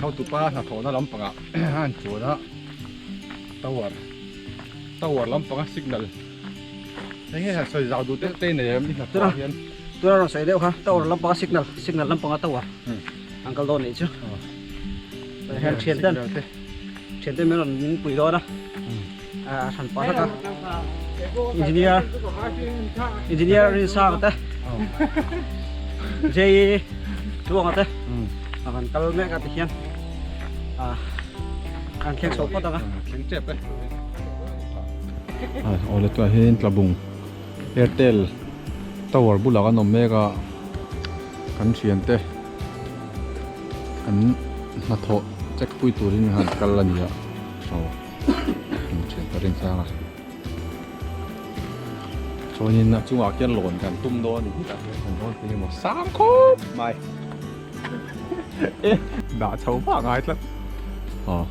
Hotupa hnathawhna lampangah a han chuan a tower tower lampanga signal eng nge han sawi zau duh deuh te nei em i hnathawh ah hian. Tuna rawn sawi deuh kha tower lampanga signal signal lampanga tower an kal dawn nih chu hian thian ten thian ten min rawn min pui dawn a a hran pah hlak a engineer engineer Rinsanga te JE Tluanga te a kan kal mek a ti hian a an thleng chho phawt ang a thleng tep e awle tunah hian tlabung Airtel tower bulah kan awm mek a kan thiante an hnathawh check pui turin han kal a ni a aw thian ka rin sang a chuanin a chungah khian lawn kan tum dawn a ni tih ah hian kan dawn thei emaw sang khawp mai e dah chho vak ngai tlat aw.